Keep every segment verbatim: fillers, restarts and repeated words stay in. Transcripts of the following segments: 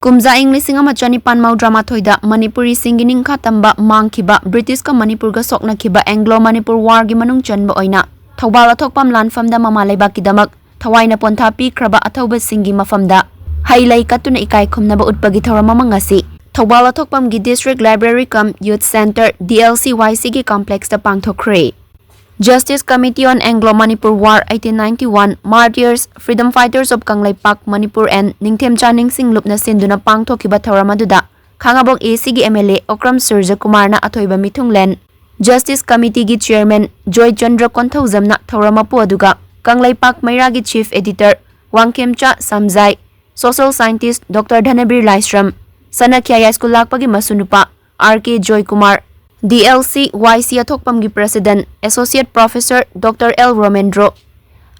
ꯀꯨꯝꯖꯥ ꯏꯪ ꯂꯤꯁꯤꯡ ꯑꯃ ꯆꯅꯤꯄꯥꯟ ꯃꯧꯗ꯭ꯔꯥ ꯃꯥꯊꯣꯏꯗ ꯃꯅꯤꯄꯨꯔꯤꯁꯤꯡꯒꯤ ꯅꯤꯡꯈꯥ ꯇꯝꯕ ꯃꯥꯡꯈꯤꯕ ꯕ꯭ꯔꯤꯇꯤꯁꯀ ꯃꯅꯤꯄꯨꯔꯒ ꯁꯣꯛꯅꯈꯤꯕ ꯑꯦꯡꯒ꯭ꯂꯣ ꯃꯅꯤꯄꯨꯔ ꯋꯥꯔꯒꯤ ꯃꯅꯨꯡ ꯆꯟꯕ ꯑꯣꯏꯅ ꯊꯧꯕꯥꯜ ꯑꯊꯣꯛꯄꯝ ꯂꯥꯟꯐꯝꯗ ꯃꯃꯥ ꯂꯩꯕꯥꯛꯀꯤꯗꯃꯛ ꯊꯋꯥꯏꯅ ꯄꯣꯟꯊꯥ ꯄꯤꯈ꯭ꯔꯕ ꯑꯊꯧꯕꯁꯤꯡꯒꯤ ꯃꯐꯝꯗ ꯍꯩ ꯂꯩ ꯀꯠꯇꯨꯅ ꯏꯀꯥꯏ ꯈꯨꯝꯅꯕ ꯎꯠꯄꯒꯤ ꯊꯧꯔꯝ ꯑꯃ ꯉꯁꯤ Thoubal ꯑꯊꯣꯛꯄꯝꯒꯤ District Library cum Youth Centre, D L C Y C ꯒꯤ complexꯇ ꯄꯥꯡꯊꯣꯛꯈ꯭ꯔꯦ꯫ Justice Committee on Anglo-Manipur War eighteen ninety-one, Martyrs, Freedom Fighters of Kangleipak, Manipur and ꯅꯤꯡꯊꯦꯝꯆꯥ ꯅꯤꯡꯁꯤꯡꯂꯨꯞꯅ ꯁꯤꯟꯗꯨꯅ ꯄꯥꯡꯊꯣꯛꯈꯤꯕ ꯊꯧꯔꯝ ꯑꯗꯨꯗ ꯈꯥꯉꯕꯣꯛ A C ꯒꯤ M L A ꯑꯣꯀ꯭ꯔꯝ ꯁꯨꯔꯖꯀꯨꯃꯥꯔꯅ ꯑꯊꯣꯏꯕ ꯃꯤꯊꯨꯡꯂꯦꯟ, Justice Committeeꯒꯤ Chairman ꯖꯣꯏ ꯆꯟꯗ꯭ꯔ ꯀꯣꯟꯊꯧꯖꯝꯅ ꯊꯧꯔꯝ ꯃꯄꯨ ꯑꯗꯨꯒ Kangleipak ꯃꯩꯔꯥꯒꯤ Chief Editor Wangkhemcha ꯁꯝꯖꯥꯏ, Social Scientist Doctor ꯙꯅꯕꯤꯔ ꯂꯥꯏꯁ꯭ꯔꯝ, ꯁꯅꯈ꯭ꯌꯥ ꯌꯥꯏꯁ꯭ꯀꯨꯜ ꯂꯥꯛꯄꯒꯤ ꯃꯁꯨ ꯅꯨꯄꯥ R K Joykumar, D L C Y C ꯑꯊꯣꯛꯄꯝꯒꯤ President Associate Professor Doctor L ꯔꯣꯃꯦꯟꯗ꯭ꯔꯣ,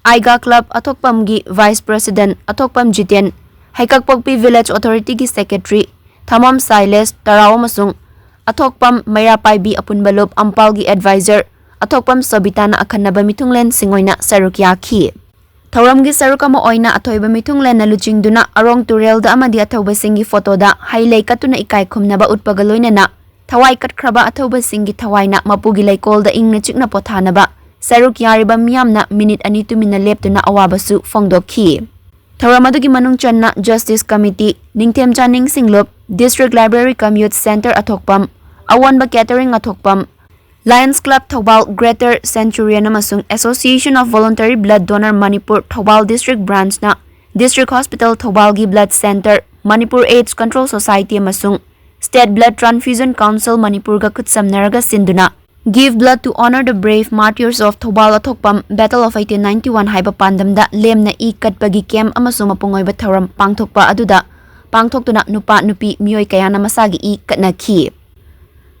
ꯑꯥꯏꯒꯥ Club ꯑꯊꯣꯛꯄꯝꯒꯤ Vice President ꯑꯊꯣꯛꯄꯝ ꯖꯤꯇꯦꯟ, ꯍꯩꯀꯛꯄꯣꯛꯄꯤ Village Authorityꯒꯤ Secretary ꯊꯃꯝ ꯁꯥꯏꯂꯦꯁ ꯇꯔꯥꯎ ꯑꯃꯁꯨꯡ ꯑꯊꯣꯛꯄꯝ ꯃꯩꯔꯥꯄꯥꯏꯕꯤ ꯑꯄꯨꯟꯕ ꯂꯨꯞ ꯑꯝꯄꯥꯜꯒꯤ Advisor ꯑꯊꯣꯛꯄꯝ ꯁꯣꯕꯤꯇꯥꯅ ꯑꯈꯟꯅꯕ ꯃꯤꯊꯨꯡꯂꯦꯟꯁꯤꯡ ꯑꯣꯏꯅ ꯁꯔꯨꯛ ꯌꯥꯈꯤ꯫ ꯊꯧꯔꯝꯒꯤ ꯁꯔꯨꯛ ꯑꯃ ꯑꯣꯏꯅ ꯑꯊꯣꯏꯕ ꯃꯤꯊꯨꯡꯂꯦꯟꯅ ꯂꯨꯆꯤꯡꯗꯨꯅ ꯑꯔꯣꯡ ꯇꯨꯔꯦꯜꯗ ꯑꯃꯗꯤ ꯑꯊꯧꯕꯁꯤꯡꯒꯤ ꯐꯣꯇꯣꯗ ꯍꯩ ꯂꯩ ꯀꯠꯇꯨꯅ ꯏꯀꯥꯏ ꯈꯨꯝꯅꯕ ꯎꯠꯄꯒ ꯂꯣꯏꯅꯅ ꯊꯋꯥꯏ ꯀꯠꯈ꯭ꯔꯕ ꯑꯊꯧꯕꯁꯤꯡꯒꯤ ꯊꯋꯥꯏꯅ ꯃꯄꯨꯒꯤ ꯂꯩꯀꯣꯜꯗ ꯏꯪꯅ ꯆꯤꯛꯅ ꯄꯣꯊꯥꯅꯕ ꯁꯔꯨꯛ ꯌꯥꯔꯤꯕ ꯃꯤꯌꯥꯝꯅ ꯃꯤꯅꯤꯠ ꯑꯅꯤ ꯇꯨꯃꯤꯟꯅ ꯂꯦꯞꯇꯨꯅ ꯑꯋꯥꯕꯁꯨ ꯐꯣꯡꯗꯣꯛꯈꯤ꯫ ꯊꯧꯔꯝ ꯑꯗꯨꯒꯤ ꯃꯅꯨꯡ ꯆꯟꯅ Justice Committee, ꯅꯤꯡꯊꯦꯝꯆꯥ ꯅꯤꯡꯁꯤꯡꯂꯨꯞ, District Library cum Youth Centre ꯑꯊꯣꯛꯄꯝ, ꯑꯑꯣꯟꯕ Catering ꯑꯊꯣꯛꯄꯝ, Lions Club Thoubal, Greater Centurion ꯑꯃꯁꯨꯡ Association of Voluntary Blood Donor Manipur Thoubal District Branchꯅ District Hospital ꯊꯧꯕꯥꯜꯒꯤ Blood Centre, Manipur AIDS Control Society ꯑꯃꯁꯨꯡ State Blood Transfusion Council ꯃꯅꯤꯄꯨꯔꯒ ꯈꯨꯠꯁꯝꯅꯔꯒ ꯁꯤꯟꯗꯨꯅ Give Blood to Honor the Brave Martyrs of Thoubal ꯑꯊꯣꯛꯄꯝ Battle of eighteen ninety-one ꯍꯥꯏꯕ ꯄꯥꯟꯗꯝꯗ ꯂꯦꯝꯅ E ꯀꯠꯄꯒꯤ camp ꯑꯃꯁꯨꯡ ꯃꯄꯨꯡ ꯑꯣꯏꯕ ꯊꯧꯔꯝ ꯄꯥꯡꯊꯣꯛꯄ ꯑꯗꯨꯗ ꯄꯥꯡꯊꯣꯛꯇꯨꯅ ꯅꯨꯄꯥ ꯅꯨꯄꯤ ꯃꯤꯑꯣꯏ ꯀꯌꯥꯅ ꯃꯁꯥꯒꯤ ꯏ ꯀꯠꯅꯈꯤ꯫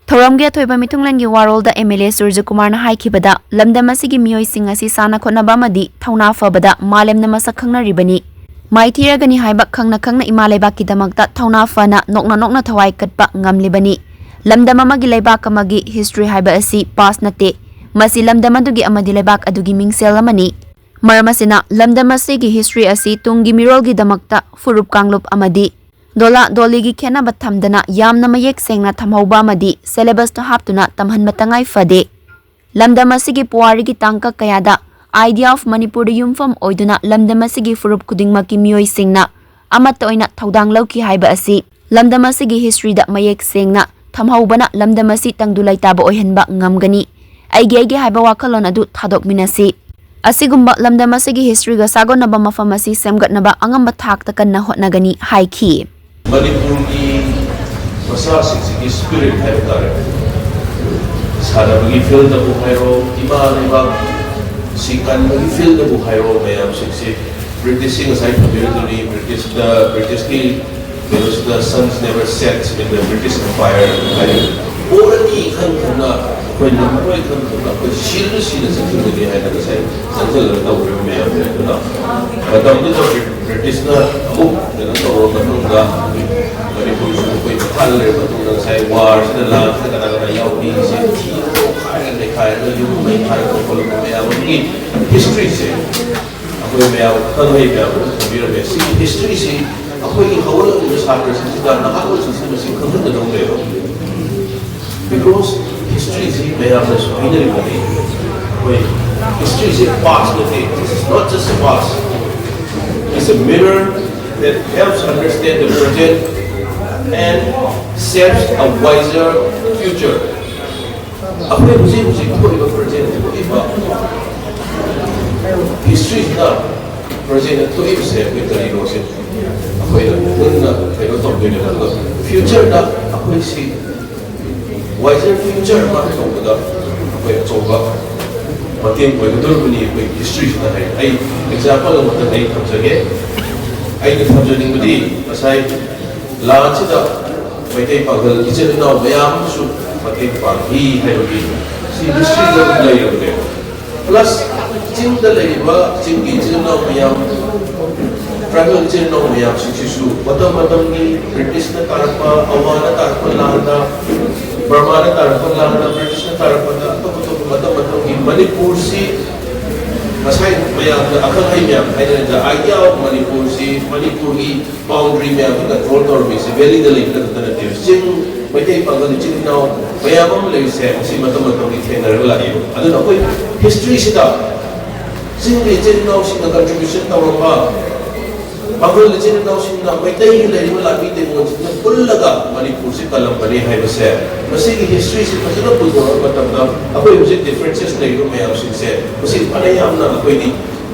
ꯊꯧꯔꯝꯒꯤ ꯑꯊꯣꯏꯕ ꯃꯤꯊꯨꯡꯂꯦꯟꯒꯤ ꯋꯥꯔꯣꯜꯗ M L A ꯁꯨꯔꯖꯀꯨꯃꯥꯔꯅ ꯍꯥꯏꯈꯤꯕꯗ, ꯂꯝꯗꯝ ꯑꯁꯤꯒꯤ ꯃꯤꯑꯣꯏꯁꯤꯡ ꯑꯁꯤ ꯁꯥꯟꯅ ꯈꯣꯠꯅꯕ ꯑꯃꯗꯤ ꯊꯧꯅꯥ ꯐꯕꯗ ꯃꯥꯂꯦꯝꯅ ꯃꯁꯛ ꯈꯪꯅꯔꯤꯕꯅꯤ꯫ ꯃꯥꯏꯊꯤꯔꯒꯅꯤ ꯍꯥꯏꯕ ꯈꯪꯅ ꯈꯪꯅ ꯏꯃꯥ ꯂꯩꯕꯥꯛꯀꯤꯗꯃꯛꯇ ꯊꯧꯅꯥ ꯐꯅ ꯅꯣꯛꯅ ꯅꯣꯛꯅ ꯊꯋꯥꯏ ꯀꯠꯄ ꯉꯝꯂꯤꯕꯅꯤ꯫ ꯂꯝꯗꯝ ꯑꯃꯒꯤ ꯂꯩꯕꯥꯛ ꯑꯃꯒꯤ history ꯍꯥꯏꯕ ꯑꯁꯤ past ꯅꯠꯇꯦ꯫ ꯃꯁꯤ ꯂꯝꯗꯝ ꯑꯗꯨꯒꯤ ꯑꯃꯗꯤ ꯂꯩꯕꯥꯛ ꯑꯗꯨꯒꯤ ꯃꯤꯡꯁꯦꯜ ꯑꯃꯅꯤ꯫ ꯃꯔꯝ ꯑꯁꯤꯅ, ꯂꯝꯗꯝ ꯑꯁꯤꯒꯤ history ꯑꯁꯤ ꯇꯨꯡꯒꯤ ꯃꯤꯔꯣꯜꯒꯤꯗꯃꯛꯇ ꯐꯨꯔꯨꯞ ꯀꯥꯡꯂꯨꯞ ꯑꯃꯗꯤ ꯗꯣꯂꯥ ꯗꯣꯂꯤꯒꯤ ꯈꯦꯠꯅꯕ ꯊꯝꯗꯅ ꯌꯥꯝꯅ ꯃꯌꯦꯛ ꯁꯦꯡꯅ ꯊꯝꯍꯧꯕ ꯑꯃꯗꯤ syllabus ꯇ ꯍꯥꯞꯇꯨꯅ ꯇꯝꯍꯟꯕ ꯇꯉꯥꯏ ꯐꯗꯦ꯫ ꯂꯝꯗꯝ ꯑꯁꯤꯒꯤ ꯄꯨꯋꯥꯔꯤꯒꯤ ꯇꯥꯡꯀꯛ ꯀꯌꯥꯗ Idea of Manipur ꯗ ꯌꯨꯝꯐꯝ ꯑꯣꯏꯗꯨꯅ ꯂꯝꯗꯝ ꯑꯁꯤꯒꯤ ꯐꯨꯔꯨꯞ ꯈꯨꯗꯤꯡꯃꯛꯀꯤ ꯃꯤꯑꯣꯏꯁꯤꯡꯅ ꯑꯃꯠꯇ ꯑꯣꯏꯅ ꯊꯧꯗꯥꯡ ꯂꯧꯈꯤ ꯍꯥꯏꯕ ꯑꯁꯤ ꯂꯝꯗꯝ ꯑꯁꯤꯒꯤ history ꯗ ꯃꯌꯦꯛ ꯁꯦꯡꯅ ꯊꯝꯍꯧꯕꯅ ꯂꯝꯗꯝ ꯑꯁꯤ ꯇꯪꯗꯨ ꯂꯩꯇꯥꯕ ꯑꯣꯏꯍꯟꯕ ꯉꯝꯒꯅꯤ꯫ ꯑꯩꯒꯤ ꯑꯩꯒꯤ ꯍꯥꯏꯕ ꯋꯥꯈꯜꯂꯣꯟ ꯑꯗꯨ ꯊꯥꯗꯣꯛꯃꯤꯟꯅꯁꯤ꯫ ꯑꯁꯤꯒꯨꯝꯕ ꯂꯝꯗꯝ ꯑꯁꯤꯒꯤ history ꯒ ꯁꯥꯒꯣꯟꯅꯕ ꯃꯐꯝ ꯑꯁꯤ ꯁꯦꯝꯒꯠꯅꯕ ꯑꯉꯝꯕ ꯊꯥꯛꯇ ꯀꯟꯅ ꯍꯣꯠꯅꯒꯅꯤ ꯍꯥꯏꯈꯤ꯫ ꯃꯅꯤꯄꯨꯔꯒꯤ ꯃꯆꯥꯁꯤꯡꯁꯤꯒꯤ spirit ꯍꯥꯏꯕ ꯇꯥꯔꯦ, ꯁꯥꯟꯅꯕꯒꯤ field ꯕꯨ ꯍꯥꯏꯔꯣ, ꯏꯃꯥ ꯂꯩꯕꯥꯛ ꯁꯤ ꯀꯟꯕꯒꯤ field ꯕꯨ ꯍꯥꯏꯔꯣ, ꯃꯌꯥꯝꯁꯤꯡꯁꯤ British ꯁꯤ ꯉꯁꯥꯏ ꯊꯝꯕꯤꯔꯗꯨꯅꯤ, British ꯇ, British ꯀꯤ ꯀꯩꯅꯣꯁꯤꯗ, "Suns never set in the British Empire" ꯍꯥꯏꯔꯤ꯫ ꯄꯣꯔꯅꯤ ꯈꯪ ꯈꯪꯅ, ꯑꯩꯈꯣꯏ ꯉꯝꯃꯔꯣꯏ ꯈꯪ ꯈꯪꯅ, ꯑꯩꯈꯣꯏ ꯁꯤꯔꯁꯨ ꯁꯤꯅ ꯆꯠꯈꯤꯒꯅꯤ ꯍꯥꯏꯅ ꯉꯁꯥꯏ ꯆꯪꯁꯤꯜꯂꯒ ꯇꯧꯔꯤꯕ ꯃꯌꯥꯝꯁꯦ꯫ ꯑꯗꯨꯅ ꯃꯇꯝꯗꯨꯗ British ꯅ ꯑꯃꯨꯛ ꯀꯩꯅꯣ ꯇꯧꯔꯕ ꯃꯇꯨꯡꯗ, ꯃꯅꯤꯄꯨꯔꯁꯨ ꯑꯩꯈꯣꯏ ꯐꯥꯜꯂꯕ ꯃꯇꯨꯡꯗ, ꯉꯁꯥꯏ war ꯁꯤꯗ, ꯂꯥꯟꯁꯤꯗ ꯀꯅꯥ ꯀꯅꯥ ꯌꯥꯎꯈꯤ, ꯁꯤ ꯊꯤꯔꯒ ꯇꯣꯈꯥꯏꯔꯒ ꯅꯩꯈꯥꯏꯔꯒ ꯌꯨꯝ ꯃꯩ ꯊꯥꯔꯛꯄ ꯈꯣꯠꯂꯛꯄ ꯃꯌꯥꯝ ꯑꯃꯒꯤ history ꯁꯦ ꯑꯩꯈꯣꯏ ꯃꯌꯥꯝ, ꯑꯈꯪ ꯑꯍꯩ ꯃꯌꯥꯝ ꯑꯃ ꯊꯝꯕꯤꯔꯝꯃꯦ꯫ ꯁꯤꯒꯤ history ꯁꯤ ꯑꯩꯈꯣꯏꯒꯤ ꯍꯧꯒꯠꯂꯛꯂꯤꯕ ꯁꯥꯇ꯭ꯔꯁꯤꯡꯁꯤꯗ, ꯅꯍꯥꯔꯣꯜꯁꯤꯡꯁꯤꯗ ꯃꯁꯤ ꯈꯪꯍꯟꯒꯗꯧꯅꯦꯕ꯫ Because history ꯁꯤ ꯃꯌꯥꯝꯅꯁꯨ ꯍꯥꯏꯅꯔꯤꯕꯅꯤ꯫ ꯑꯩꯈꯣꯏ history ꯁꯤ past ꯅꯠꯇꯦ, this is not just a past, it's a mirror that helps understand the present and shapes a wiser future. ꯑꯩꯈꯣꯏ ꯍꯧꯖꯤꯛ ꯍꯧꯖꯤꯛ ꯊꯣꯛꯏꯕ, present ꯊꯣꯛꯏꯕ history ꯁꯤꯅ, present ꯊꯣꯛꯏꯕꯁꯦ ꯑꯩꯈꯣꯏ ꯀꯔꯤꯅꯣ ꯁꯤ ꯑꯩꯈꯣꯏꯅ ꯃꯨꯟꯅ ꯀꯩꯅꯣ ꯇꯧꯗꯣꯏꯅꯦꯕ꯫ ꯑꯗꯨꯒ future ꯗ ꯑꯩꯈꯣꯏ ꯁꯤ wiser future ꯑꯃ ꯇꯧꯕꯗ ꯑꯩꯈꯣꯏ ꯑꯆꯧꯕ ꯃꯇꯦꯡ ꯑꯣꯏꯒꯗꯧꯔꯤꯕꯅꯤ ꯑꯩꯈꯣꯏ history ꯁꯤꯅ ꯍꯥꯏ꯫ ꯑꯩ example ꯑꯃꯇꯪ ꯑꯩ ꯊꯝꯖꯒꯦ꯫ ꯑꯩꯅ ꯊꯝꯖꯅꯤꯡꯕꯗꯤ, ꯉꯁꯥꯏ ꯂꯥꯟꯁꯤꯗ ꯃꯩꯇꯩ ꯄꯥꯡꯒꯜ ꯏꯆꯤꯜ ꯏꯅꯥꯎ ꯃꯌꯥꯝ ꯑꯃꯁꯨ ꯃꯇꯦꯡ ꯄꯥꯡꯈꯤ ꯍꯥꯏꯕꯒꯤ ꯁꯤ history ꯗ ꯑꯗꯨꯝ ꯂꯩꯔꯕꯅꯦꯕ꯫ Plus, ꯆꯤꯡꯗ ꯂꯩꯔꯤꯕ ꯆꯤꯡꯒꯤ ꯏꯆꯤꯜ ꯏꯅꯥꯎ ꯃꯌꯥꯝ, tribal ꯏꯆꯤꯜ ꯏꯅꯥꯎ ꯃꯌꯥꯝꯁꯤꯡꯁꯤꯁꯨ ꯃꯇꯝ ꯃꯇꯝꯒꯤ British ꯅ ꯇꯥꯔꯛꯄ, ꯑꯋꯥꯅ ꯇꯥꯔꯛꯄ ꯂꯥꯟꯗ, ꯕꯔꯃꯥꯅ ꯇꯥꯔꯛꯄ ꯂꯥꯟꯗ, British ꯅ ꯇꯥꯔꯛꯄꯗ, ꯑꯇꯣꯞ ꯑꯇꯣꯞꯄ ꯃꯇꯝ ꯃꯇꯝꯒꯤ ꯃꯅꯤꯄꯨꯔꯁꯤ ꯉꯁꯥꯏ ꯃꯌꯥꯝꯅ, ꯑꯈꯪ ꯑꯍꯩ ꯃꯌꯥꯝ ꯍꯥꯏꯅꯔꯦ, the idea of ꯃꯅꯤꯄꯨꯔꯁꯤ, ꯃꯅꯤꯄꯨꯔꯒꯤ boundary ꯃꯌꯥꯝꯁꯤ control ꯇꯧꯔꯝꯃꯤꯁꯤ valley ꯗ ꯂꯩꯕ ꯈꯛꯇ ꯅꯠꯇꯦ꯫ ꯆꯤꯡ, ꯃꯩꯇꯩ ꯄꯥꯉꯜ ꯏꯆꯤꯟ ꯏꯅꯥꯎ ꯃꯌꯥꯝ ꯑꯃ ꯂꯩꯔꯤꯁꯦ ꯃꯁꯤ ꯃꯇꯝ ꯃꯇꯝꯒꯤ ꯊꯦꯡꯅꯔꯒ ꯂꯥꯛꯏꯕ꯫ ꯑꯗꯨꯅ ꯑꯩꯈꯣꯏ history ꯁꯤꯗ ꯆꯤꯡꯒꯤ ꯏꯆꯤꯟ ꯏꯅꯥꯎꯁꯤꯡꯅ contribution ꯇꯧꯔꯝꯕ, ꯄꯥꯉꯜ ꯏꯆꯤꯟ ꯏꯅꯥꯎꯁꯤꯡꯅ ꯃꯩꯇꯩꯒꯤ ꯂꯩꯔꯤꯕ ꯂꯥꯟꯃꯤ ꯇꯦꯡꯒꯣꯜꯁꯤꯡꯅ ꯄꯨꯜꯂꯒ ꯃꯅꯤꯄꯨꯔꯁꯤ ꯀꯜꯂꯝꯕꯅꯤ ꯍꯥꯏꯕꯁꯦ, ꯃꯁꯤꯒꯤ history ꯁꯤ ꯐꯖꯅ ꯄꯨꯊꯣꯔꯛꯄ ꯃꯇꯝꯗ ꯑꯩꯈꯣꯏ ꯍꯧꯖꯤꯛ differences ꯂꯩꯔꯤꯕ ꯃꯌꯥꯝꯁꯤꯡꯁꯦ ꯃꯁꯤ ꯐꯅ ꯌꯥꯝꯅ ꯑꯩꯈꯣꯏꯗꯤ,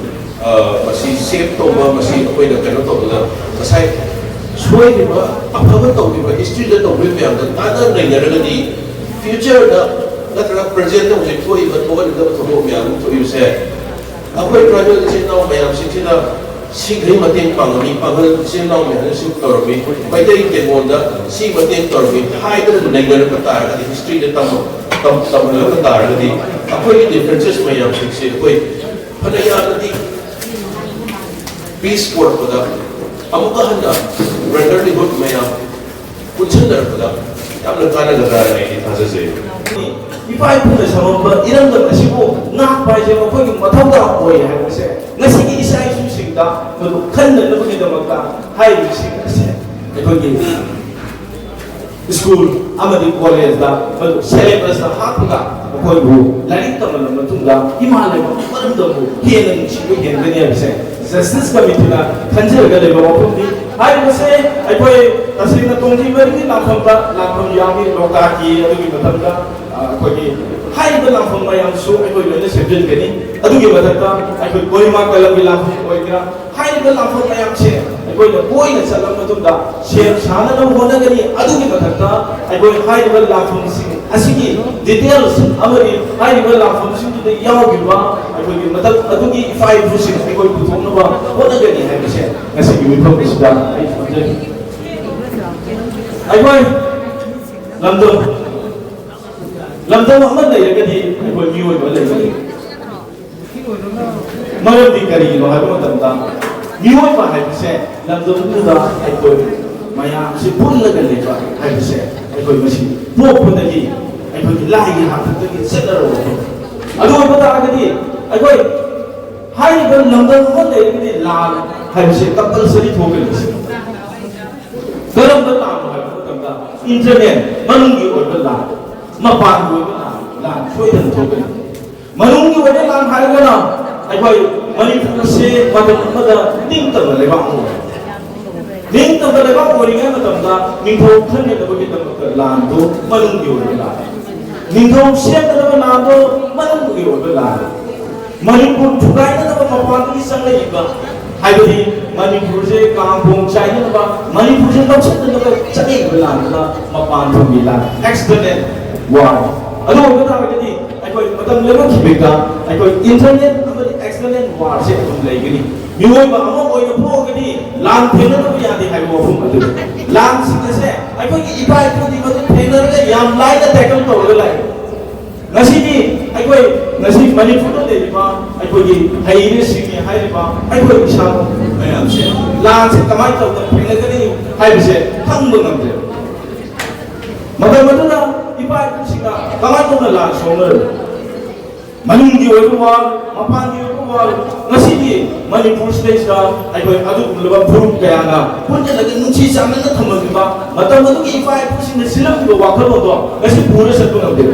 ꯑ, ꯃꯁꯤ save ꯇꯧꯕ, ꯃꯁꯤ ꯑꯩꯈꯣꯏꯅ ꯀꯩꯅꯣ ꯇꯧꯕꯗ ꯉꯁꯥꯏ ꯁꯣꯏꯔꯤꯕ, ꯑꯐꯕ ꯇꯧꯔꯤꯕ, history ꯗ ꯇꯧꯔꯤꯕ ꯃꯌꯥꯝꯗꯣ ꯇꯥꯟꯅ ꯅꯩꯅꯔꯒꯗꯤ future ꯗ ꯅꯠꯇ꯭ꯔꯒ present ꯇ ꯍꯧꯖꯤꯛ ꯊꯣꯛꯏꯕ, ꯊꯣꯛꯍꯟꯒꯗꯕ ꯊꯧꯗꯣꯛ ꯃꯌꯥꯝ ꯑꯃ ꯊꯣꯛꯏꯕꯁꯦ ꯑꯩꯈꯣꯏ tribal ꯏꯆꯤꯟ ꯏꯅꯥꯎ ꯃꯌꯥꯝꯁꯤꯡꯁꯤꯅ ꯁꯤꯈꯩ ꯃꯇꯦꯡ ꯄꯥꯡꯉꯝꯃꯤ, ꯄꯥꯡꯒꯜ ꯏꯆꯤꯟ ꯏꯅꯥꯎ ꯃꯌꯥꯝꯅ ꯁꯤ ꯇꯧꯔꯝꯃꯤ, ꯃꯩꯇꯩ ꯇꯦꯡꯒꯣꯜꯗ ꯁꯤ ꯃꯇꯦꯡ ꯇꯧꯔꯝꯃꯤ ꯍꯥꯏꯗꯅ ꯅꯩꯅꯔꯛꯄ ꯇꯥꯔꯒꯗꯤ, history ꯗ ꯇꯝ-, ꯇꯝ-, ꯇꯝꯍꯜꯂꯛꯄ ꯇꯥꯔꯒꯗꯤ ꯑꯩꯈꯣꯏꯒꯤ differences ꯃꯌꯥꯝꯁꯤꯡꯁꯤ ꯑꯩꯈꯣꯏ ꯐꯅ ꯌꯥꯝꯅꯗꯤ peace ꯄꯨꯔꯛꯄꯗ ꯑꯃꯨꯛꯀ ꯍꯟꯅ brotherlyhood ꯃꯌꯥꯝ ꯄꯨꯟꯁꯤꯟꯅꯔꯛꯄꯗ ꯌꯥꯝꯅ ꯀꯥꯟꯅꯒꯗ꯭ꯔꯥ ꯍꯥꯏꯅ ꯑꯩꯗꯤ ꯊꯥꯖꯖꯩ꯫ ꯏꯄꯥ ꯏꯄꯨꯅ ꯁꯥꯃꯝꯕ ꯏꯔꯝꯗꯝ ꯑꯁꯤꯕꯨ ꯉꯥꯛꯄ ꯍꯥꯏꯁꯦ ꯃꯈꯣꯏꯒꯤ ꯃꯊꯧꯗꯥꯡ ꯑꯣꯏ ꯍꯥꯏꯕꯁꯦ ꯉꯁꯤꯒꯤ ꯏꯆꯥ ꯏꯁꯨꯁꯤꯡꯗ ꯃꯗꯨ ꯈꯟꯅꯅꯕꯒꯤꯗꯃꯛꯇ ꯍꯥꯏꯔꯤꯕꯁꯤꯡ ꯑꯁꯦ ꯑꯩꯈꯣꯏꯒꯤ school ꯑꯃꯗꯤ college ꯇ ꯃꯗꯨ syllabus ꯇ ꯍꯥꯞꯄꯒ ꯃꯈꯣꯏꯕꯨ ꯂꯥꯏꯔꯤꯛ ꯇꯝꯍꯜꯂꯕ ꯃꯇꯨꯡꯗ ꯏꯃꯥ ꯂꯩꯕꯥꯛ ꯃꯔꯝꯗꯕꯨ ꯍꯦꯟꯅ ꯅꯨꯡꯁꯤꯕ ꯍꯦꯟꯒꯅꯤ ꯍꯥꯏꯕꯁꯦ Justice Committee ꯅ ꯈꯟꯖꯔꯒ ꯂꯩꯕ ꯋꯥꯐꯝꯅꯤ꯫ ꯍꯥꯏꯔꯤꯕꯁꯦ ꯑꯩꯈꯣꯏ ꯇꯁꯦꯡꯅ ꯇꯣꯡꯊꯤ ꯃꯔꯤꯒꯤ ꯂꯥꯟꯐꯝꯗ ꯂꯥꯟꯐꯝ ꯌꯥꯎꯏ꯫ ꯂꯣꯛꯇꯥꯛꯀꯤ ꯑꯗꯨꯒꯤ ꯃꯇꯝꯗ, ꯑ, ꯑꯩꯈꯣꯏꯒꯤ ꯍꯥꯏꯔꯤꯕ ꯂꯥꯟꯐꯝ ꯃꯌꯥꯝꯁꯨ ꯑꯩꯈꯣꯏ ꯂꯣꯏꯅ ꯁꯦꯝꯖꯤꯟꯒꯅꯤ꯫ ꯑꯗꯨꯒꯤ ꯃꯊꯛꯇ ꯑꯩꯈꯣꯏ ꯀꯣꯍꯤꯃꯥ ꯀꯂꯝꯒꯤ ꯂꯥꯟꯐꯝ ꯑꯣꯏꯒꯦꯔꯥ, ꯍꯥꯏꯔꯤꯕ ꯂꯥꯟꯐꯝ ꯃꯌꯥꯝꯁꯦ ꯑꯩꯈꯣꯏꯅ ꯇꯣꯏꯅ ꯆꯠꯂꯕ ꯃꯇꯨꯡꯗ ꯁꯦꯝ ꯁꯥꯅꯅꯕ ꯍꯣꯠꯅꯒꯅꯤ꯫ ꯑꯗꯨꯒꯤ ꯃꯊꯛꯇ ꯑꯩꯈꯣꯏ ꯍꯥꯏꯔꯤꯕ ꯂꯥꯟꯐꯝꯁꯤꯡ ꯑꯁꯤꯒꯤ details ꯑꯃꯗꯤ ꯍꯥꯏꯔꯤꯕ ꯂꯥꯟꯐꯝꯁꯤꯡꯗꯨꯗ ꯌꯥꯎꯔꯤꯕ ꯑꯩꯈꯣꯏꯒꯤ ꯃꯇꯝ ꯑꯗꯨꯒꯤ ꯏꯄꯥ ꯏꯄꯨꯁꯤꯡ ꯑꯩꯈꯣꯏ ꯄꯨꯊꯣꯛꯅꯕ ꯍꯣꯠꯅꯒꯅꯤ ꯍꯥꯏꯕꯁꯦ ꯉꯁꯤꯒꯤ ꯃꯤꯐꯝ ꯑꯁꯤꯗ ꯑꯩ ꯊꯝꯖꯒꯦ꯫ ꯑꯩꯈꯣꯏ ꯂꯝꯗꯝ, ꯂꯝꯗꯝ ꯑꯃ ꯂꯩꯔꯒꯗꯤ ꯑꯩꯈꯣꯏ ꯃꯤꯑꯣꯏꯕ ꯂꯩꯒꯅꯤ꯫ ꯃꯔꯝꯗꯤ ꯀꯔꯤꯒꯤꯅꯣ ꯍꯥꯏꯕ ꯃꯇꯝꯗ ꯃꯤꯑꯣꯏꯕ ꯍꯥꯏꯕꯁꯦ ꯂꯝꯗꯝꯗꯨꯗ ꯑꯩꯈꯣꯏ ꯃꯌꯥꯝꯁꯤ ꯄꯨꯜꯂꯒ ꯂꯩꯕ ꯍꯥꯏꯕꯁꯦ ꯑꯩꯈꯣꯏ ꯃꯁꯤ ꯄꯣꯛꯄꯗꯒꯤ ꯑꯩꯈꯣꯏꯒꯤ ꯂꯥꯏꯒꯤ ꯍꯥꯛꯇꯛꯇꯒꯤ ꯆꯠꯅꯔꯕ ꯋꯥꯐꯝꯅꯤ꯫ ꯑꯗꯨ ꯑꯣꯏꯕ ꯇꯥꯔꯒꯗꯤ ꯑꯩꯈꯣꯏ ꯍꯥꯏꯔꯤꯕ ꯂꯝꯗꯝ ꯑꯃ ꯂꯩꯔꯒꯗꯤ ꯂꯥꯟ ꯍꯥꯏꯕꯁꯤ ꯀꯝꯄꯜꯁꯔꯤ ꯊꯣꯛꯀꯅꯤ꯫ ꯀꯔꯝꯕ ꯂꯥꯟꯅꯣ ꯍꯥꯏꯕ ꯃꯇꯝꯗ, ꯏꯟꯇꯔꯅꯦꯜ, ꯃꯅꯨꯡꯒꯤ ꯑꯣꯏꯕ ꯂꯥꯟ, ꯃꯄꯥꯟꯒꯤ ꯑꯣꯏꯕ ꯂꯥꯟ, ꯂꯥꯟ ꯁꯣꯏꯗꯅ ꯊꯣꯛꯀꯅꯤ꯫ ꯃꯅꯨꯡꯒꯤ ꯑꯣꯏꯕ ꯂꯥꯟ ꯍꯥꯏꯔꯒꯅ ꯑꯩꯈꯣꯏ ꯃꯅꯤꯄꯨꯔꯁꯦ ꯃꯇꯝ ꯑꯃꯗ ꯅꯤꯡꯇꯝꯕ ꯂꯩꯕꯥꯛ ꯑꯃ ꯑꯣꯏ꯫ ꯅꯤꯡꯇꯝꯕ ꯂꯩꯕꯥꯛ ꯑꯣꯏꯔꯤꯉꯩ ꯃꯇꯝꯗ ꯅꯤꯡꯊꯧ ꯈꯟꯒꯗꯕꯒꯤꯗꯃꯛꯇ ꯂꯥꯟꯗꯣ ꯃꯅꯨꯡꯒꯤ ꯑꯣꯏꯕ ꯂꯥꯟ, ꯅꯤꯡꯊꯧ ꯁꯦꯝꯒꯗꯕ ꯂꯥꯟꯗꯣ ꯃꯅꯨꯡꯒꯤ ꯑꯣꯏꯕ ꯂꯥꯟ, ꯃꯅꯤꯄꯨꯔ ꯊꯨꯒꯥꯏꯅꯅꯕ ꯃꯄꯥꯟꯗꯒꯤ ꯆꯪꯂꯛꯏꯕ, ꯍꯥꯏꯕꯗꯤ ꯃꯅꯤꯄꯨꯔꯁꯦ ꯀꯥꯡꯈꯣꯡ ꯆꯥꯏꯅꯅꯕ, ꯃꯅꯤꯄꯨꯔꯁꯦ ꯂꯧꯁꯤꯟꯅꯅꯕ ꯆꯪꯂꯛꯏꯕ ꯂꯥꯟꯗꯨꯅ ꯃꯄꯥꯟ ꯊꯣꯡꯒꯤ ꯂꯥꯟ, external war꯫ ꯑꯗꯨ ꯑꯣꯏꯕ ꯇꯥꯔꯒꯗꯤ ꯑꯩꯈꯣꯏ ꯃꯇꯝ ꯂꯦꯞꯄꯛꯈꯤꯕꯗ ꯑꯩꯈꯣꯏ ꯏꯟꯇꯔꯅꯦꯜ ꯑꯃꯗꯤ ꯑꯦꯛꯁꯇꯔꯅꯦꯜ ꯋꯥꯔꯁꯦ ꯑꯗꯨꯝ ꯂꯩꯒꯅꯤ꯫ ꯃꯤꯑꯣꯏꯕ ꯑꯃ ꯑꯣꯏꯅ ꯄꯣꯛꯑꯒꯗꯤ ꯂꯥꯟ ꯊꯦꯡꯅꯗꯕ ꯌꯥꯗꯦ ꯍꯥꯏꯕ ꯋꯥꯐꯝ ꯑꯗꯨ, ꯂꯥꯟꯁꯤꯡ ꯑꯁꯦ ꯑꯩꯈꯣꯏꯒꯤ ꯏꯄꯥ ꯏꯄꯨꯗꯤ ꯃꯗꯨ ꯊꯦꯡꯅꯔꯒ ꯌꯥꯝ ꯂꯥꯏꯅ ꯇꯦꯀꯜ ꯇꯧꯔꯒ ꯂꯥꯛꯏ꯫ ꯉꯁꯤꯗꯤ ꯑꯩꯈꯣꯏ, ꯉꯁꯤ ꯃꯅꯤꯄꯨꯔꯗ ꯂꯩꯔꯤꯕ ꯑꯩꯈꯣꯏꯒꯤ ꯍꯩꯔꯦ ꯁꯤꯡꯉꯦ ꯍꯥꯏꯔꯤꯕ ꯑꯩꯈꯣꯏ ꯏꯁꯥꯃꯛ ꯃꯌꯥꯝꯁꯦ ꯂꯥꯟꯁꯦ ꯀꯃꯥꯏꯅ ꯇꯧꯗꯅ ꯊꯦꯡꯅꯒꯅꯤ ꯍꯥꯏꯕꯁꯦ ꯈꯪꯕ ꯉꯝꯗꯦ꯫ ꯃꯇꯝ ꯑꯗꯨꯗ ꯏꯄꯥ ꯏꯄꯨꯁꯤꯡꯅ ꯀꯃꯥꯏꯅ ꯇꯧꯅ ꯂꯥꯟ ꯁꯣꯛꯅꯔꯤ? ꯃꯅꯨꯡꯒꯤ ꯑꯣꯏꯕ ꯋꯥ, ꯃꯄꯥꯟꯒꯤ ꯑꯣꯏꯕ ꯋꯥ, ꯉꯁꯤꯗꯤ ꯃꯅꯤꯄꯨꯔꯁꯤꯗꯩꯁꯤꯗ ꯑꯩꯈꯣꯏ ꯑꯗꯨꯒꯨꯝꯂꯕ ꯐꯨꯔꯨꯞ ꯀꯌꯥꯅ ꯄꯨꯟꯁꯤꯜꯂꯒ ꯅꯨꯡꯁꯤ ꯆꯥꯟꯅꯅ ꯊꯝꯂꯝꯃꯤꯕ ꯃꯇꯝ ꯑꯗꯨꯒꯤ ꯏꯄꯥ ꯏꯄꯨꯁꯤꯡꯅ ꯁꯤꯜꯂꯝꯃꯤꯕ ꯋꯥꯈꯜꯂꯣꯟꯗꯣ ꯉꯁꯤ ꯄꯨꯔ ꯆꯠꯄ ꯉꯝꯗꯦ꯫